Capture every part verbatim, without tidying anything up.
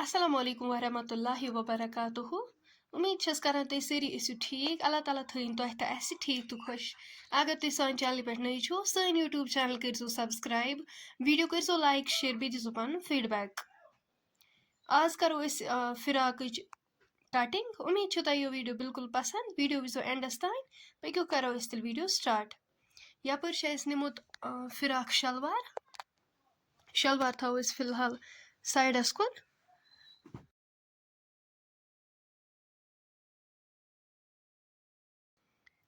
السلام علیکم ورحمۃ اللہ وبرکاتہ۔ امید چھس کران تُہۍ سٲری ٲسِو ٹھیٖک۔ اللہ تعالیٰ تھٲیِن تۄہہِ تہٕ اَسہِ ٹھیٖک تہٕ خۄش۔ اگر تُہۍ سانہِ چینلہِ پٮ۪ٹھ نٔوۍ چھِو، سٲنۍ YouTube channel کٔرۍزیو subscribe، video کٔرۍزیو like، share، بیٚیہِ دیٖزیو پنُن feedback۔ آز کرو أسۍ، آ، فراکٕچ cutting۔ امید چھِ تۄہہِ یہِ video بالکل پسند۔ Video وٕچھزیو endس تام۔ پٔکِو کرو أسۍ تیٚلہِ video start۔ یپٲرۍ چھُ اَسہِ نیومُت، آ، فراک شلوار۔ شلوار تھاوو أسۍ فی الحال sideس کُن۔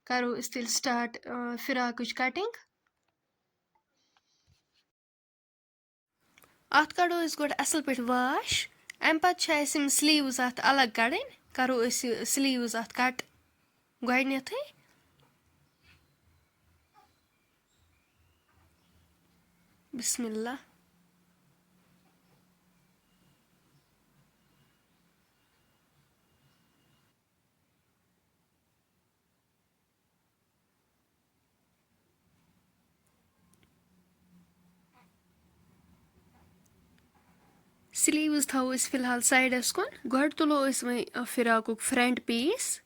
کرو أسۍ تیٚلہِ start، آ، فراکٕچ cutting۔ اَتھ کَڑو أسۍ گۄڈٕ اَصٕل پٲٹھۍ wash۔ اَمہِ پَتہٕ چھِ اَسہِ یِم sleeves اَتھ الگ کَڑٕنۍ۔ کَرو أسۍ یہِ sleeves اَتھ cut گۄڈٕنٮ۪تھٕے۔ بسم اللہ۔ sleeves تھاوو أسۍ فی الحال sideس کُن۔ گۄڈٕ تُلو أسۍ وۄنۍ فراکُک front piece۔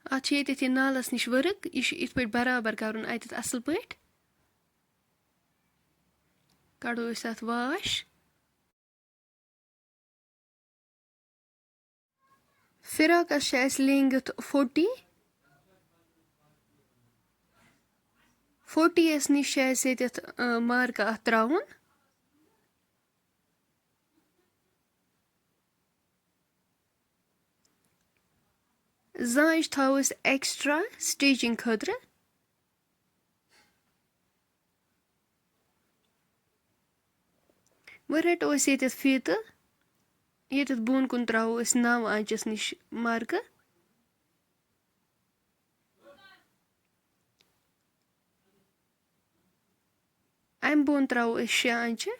اَتھ چھِ ییٚتٮ۪تھ یہِ نالَس نِش ؤرٕک، یہِ چھُ یِتھ پٲٹھۍ برابر کَرُن اَتٮ۪تھ اَصٕل پٲٹھۍ۔ کَڑو أسۍ اَتھ wash۔ فراکَس چھِ اَسہِ length forty۔ fortyیَس نِش چھِ اَسہِ ییٚتٮ۪تھ، آ، mark اَتھ ترٛاوُن۔ زانٛچ تھاوو أسۍ extra stitching خٲطرٕ۔ وۄنۍ رَٹو أسۍ ییٚتٮ۪تھ فیٖتہٕ، ییٚتٮ۪تھ بۄن کُن ترٛاوو أسۍ نَو آنٛچَس نِش markہٕ۔ اَمہِ بۄن ترٛاوو أسۍ شےٚ آنٛچہِ۔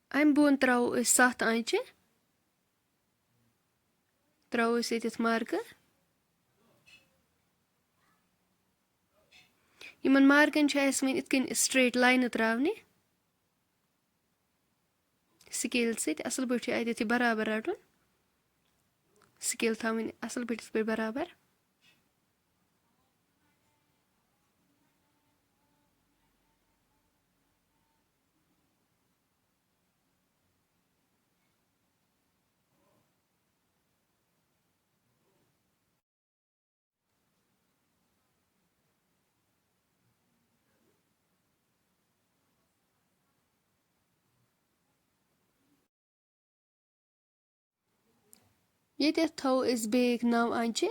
اَمہِ بۄن ترٛاوو أسۍ ستھ آنٛچہِ۔ ترٛاوو أسۍ ییٚتٮ۪تھ markہٕ۔ یِمن markن چھِ اَسہِ وۄنۍ یِتھ کٔنۍ straight lineہٕ ترٛاونہِ۔ scale سۭتۍ اَصٕل پٲٹھۍ چھُ اَتٮ۪تھ یہِ برابر رَٹُن۔ scale تھاوٕنۍ اَصٕل پٲٹھۍ یِتھ پٲٹھۍ برابر۔ ییٚتٮ۪تھ تھاوو أسۍ بیٚیہِ نَو آنٛچہِ۔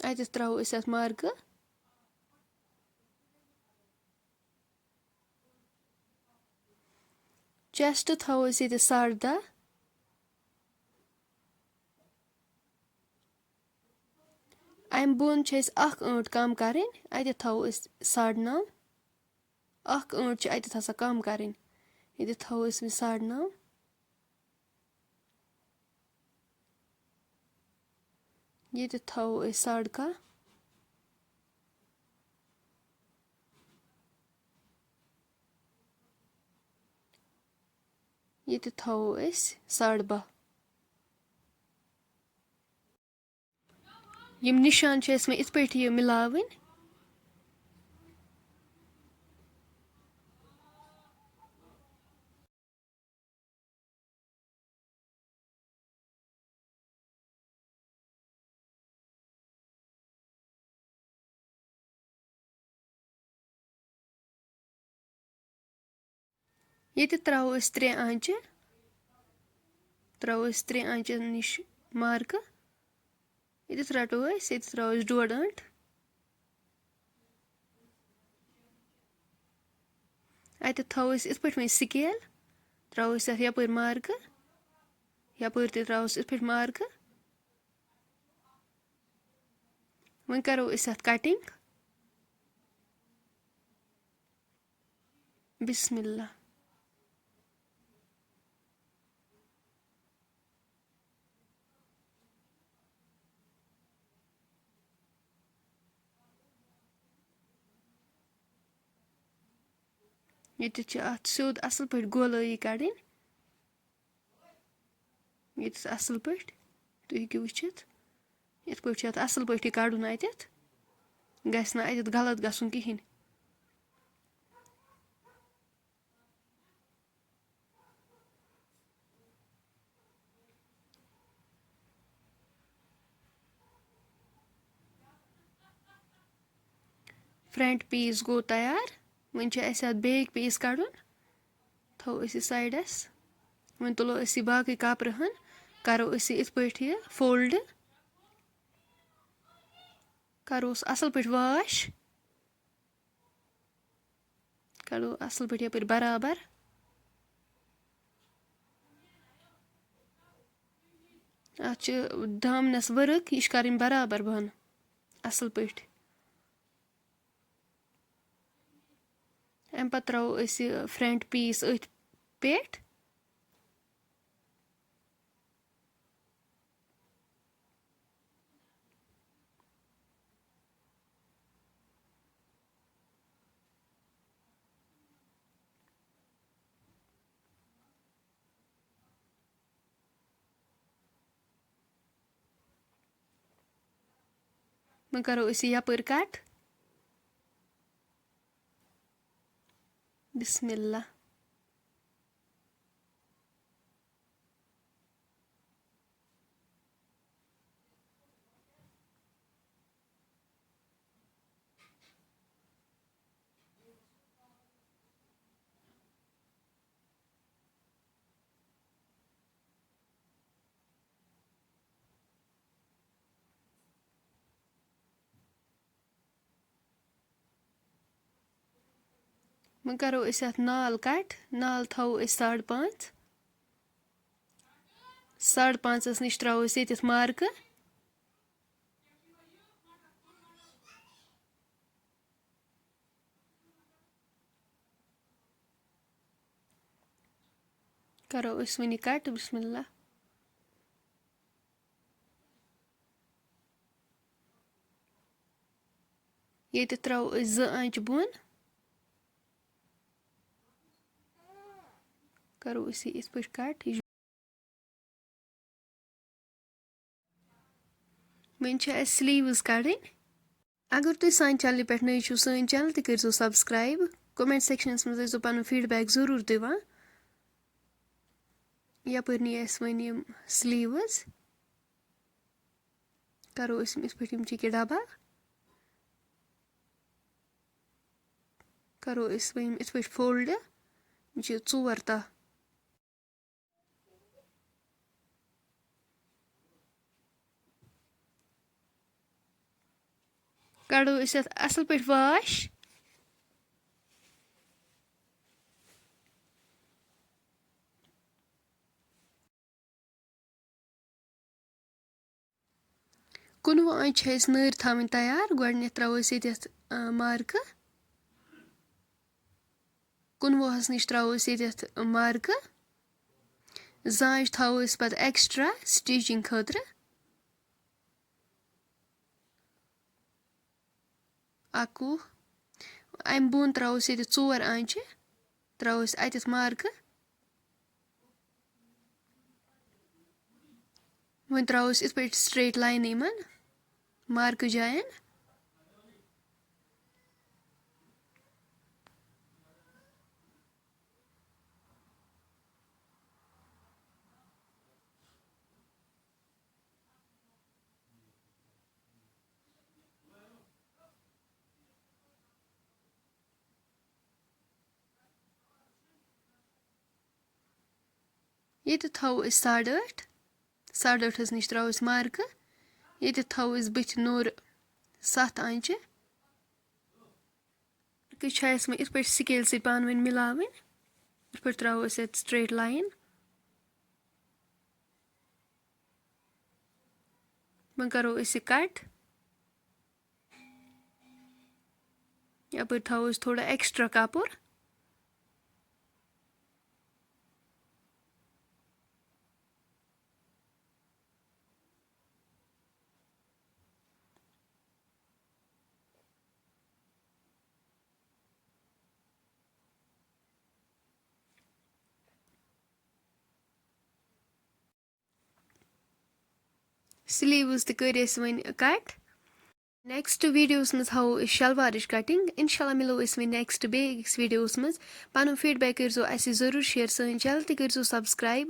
اَتٮ۪تھ ترٛاوو أسۍ اَتھ markہٕ۔ chest تھاوو أسۍ ییٚتہِ ساڑ دَہ۔ اَمہِ بۄن چھِ اَسہِ اَکھ ٲنٛٹ کَم کَرٕنۍ، اَتٮ۪تھ تھاوو أسۍ ساڑ نَو۔ اَکھ ٲنٛٹ چھِ اَتٮ۪تھ آسان کَم کَرٕنۍ، ییٚتٮ۪تھ تھاوو أسۍ وۄنۍ ساڑ نَو۔ ییٚتٮ۪تھ تھاوو أسۍ ساڑ کاہ۔ ییٚتٮ۪تھ تھاوو أسۍ ساڑ باہ۔ یِم نِشان چھِ اَسہِ وۄنۍ یِتھ پٲٹھۍ یہِ مِلاوٕنۍ۔ ییٚتہِ ترٛاوو أسۍ ترٛےٚ آنٛچہِ، ترٛاوو أسۍ ترٛےٚ آنٛچہِ نِش markہٕ۔ ییٚتٮ۪تھ رَٹو أسۍ، ییٚتٮ۪تھ ترٛاوو أسۍ ڈۄڈ آنٛٹ۔ اَتٮ۪تھ تھاوو أسۍ یِتھ پٲٹھۍ وۄنۍ scale، ترٛاوو أسۍ اَتھ یَپٲرۍ markہٕ، یَپٲرۍ تہِ ترٛاوو أسۍ یِتھ پٲٹھۍ markہٕ۔ وۄنۍ کَرو أسۍ اَتھ cutting۔ بسم اللہ۔ ییٚتٮ۪تھ چھِ اَتھ سیوٚد اَصٕل پٲٹھۍ گولٲیی کَڑٕنۍ، ییٚتٮ۪تھ اَصٕل پٲٹھۍ، تُہۍ ہیٚکِو وٕچھِتھ، یِتھ پٲٹھۍ چھُ اَتھ اَصٕل پٲٹھۍ یہِ کَڑُن اَتٮ۪تھ، گژھِ نہٕ اَتٮ۪تھ غلط گژھُن کِہیٖنۍ۔ فرنٹ پیٖس گوٚو تیار۔ وۄنۍ چھُ اَسہِ اَتھ بیک پیٖس کَڑُن، تھاوو أسۍ یہِ سایڈَس۔ وۄنۍ تُلو أسۍ یہِ باقٕے کَپرٕ ہن، کَرو أسۍ یہِ یِتھ پٲٹھۍ یہِ فولڈ، کَروس اَصٕل پٲٹھۍ واش۔ کَڑو اَصٕل پٲٹھۍ یَپٲرۍ برابر۔ اَتھ چھِ دامنَس ؤرٕک، یہِ چھِ کَرٕنۍ برابر بۄنہٕ اَصٕل پٲٹھۍ۔ اَمہِ پَتہٕ ترٛاوو أسۍ یہِ فرنٹ پیٖس أتھۍ پٮ۪ٹھ۔ وۄنۍ کَرو أسۍ یہِ یَپٲرۍ کَٹ۔ بسم اللہ۔ وۄنۍ کَرو أسۍ اَتھ نال کَٹ، نال تھاوو أسۍ ساڑٕ پانٛژھ۔ ساڑٕ پانٛژَس نِش ترٛاوو أسۍ ییٚتٮ۪تھ مارکہٕ۔ کَرو أسۍ وۄنۍ یہِ کَٹ، بسم اللہ۔ ییٚتہِ ترٛاوو أسۍ زٕ آنٛچہِ بۄن۔ کَرو أسۍ یہِ یِتھ پٲٹھۍ کَٹ۔ یہِ وۄنۍ چھِ اَسہِ سِلیٖوٕز کَڑٕنۍ۔ اگر تُہۍ سانہِ چینلہِ پٮ۪ٹھ نٔوۍ چھِو، سٲنۍ چینل تہِ کٔرۍزیو سبسکرایب۔ کمنٹ سیکشنَس منٛز ٲسۍزیو پَنُن فیٖڈبیک ضروٗر دِوان۔ یَپٲرۍ نی اَسہِ وۄنۍ یِم سِلیٖوٕز۔ کَرو أسۍ یِم یِتھ پٲٹھۍ، یِم چھِ ییٚکیٛاہ ڈَبَل۔ کَرو أسۍ وۄنۍ یِم یِتھ پٲٹھۍ فولڈ۔ یِم چھِ ژور تَہہ۔ کَڑو أسۍ اَتھ اَصٕل پٲٹھۍ واش۔ کُنوُہ آنٛچہِ چھِ اَسہِ نٔرۍ تھاوٕنۍ تیار۔ گۄڈٕنٮ۪تھ ترٛاوو أسۍ ییٚتٮ۪تھ، آ، مارکہٕ۔ کُنوُہَس نِش ترٛاوو أسۍ ییٚتٮ۪تھ مارکہٕ۔ زٕ آنٛچہِ تھاوو أسۍ پَتہٕ ایکسٹرا سٹِچِنٛگ خٲطرٕ۔ اَکوُہ۔ اَمہِ بۄن ترٛاوو أسۍ ییٚتہِ ژور آنٛچہِ، ترٛاوو أسۍ اَتٮ۪تھ مارکہٕ۔ وۄنۍ ترٛاوو أسۍ یِتھ پٲٹھۍ سٹریٹ لاینہٕ یِمَن مارکہٕ جایَن۔ ییٚتہِ تھاوو أسۍ ساڑٕ ٲٹھ، ساڑٕ ٲٹھَس نِش ترٛاوو أسۍ مارکہٕ۔ ییٚتہِ تھاوو أسۍ بٕتھِ نوٚر ستھ آنٛچہِ۔ یہِ چھِ اَسہِ وۄنۍ یِتھ پٲٹھۍ سکیل سۭتۍ پانہٕ ؤنۍ مِلاوٕنۍ۔ یِتھ پٲٹھۍ ترٛاوو أسۍ اَتہِ سٹریٹ لاین۔ وۄنۍ کَرو أسۍ یہِ کَٹ۔ یَپٲرۍ تھاوو أسۍ تھوڑا ایکسٹرا کَپُر۔ سلیٖوٕز تہِ کٔرۍ اَسہِ وۄنۍ کٹ۔ نیکسٹ ویٖڈیوَس منٛز ہاوو أسۍ شلوارٕچ کٹنگ۔ انشاءاللہ مِلو أسۍ وۄنۍ نیکسٹ بیٚیہِ أکِس ویٖڈیوَس منٛز۔ پنُن فیٖڈبیک کٔرۍزیو اَسہِ ضروٗر شیئر، سٲنۍ چینل تہِ کٔرۍزیو سبسکرائب۔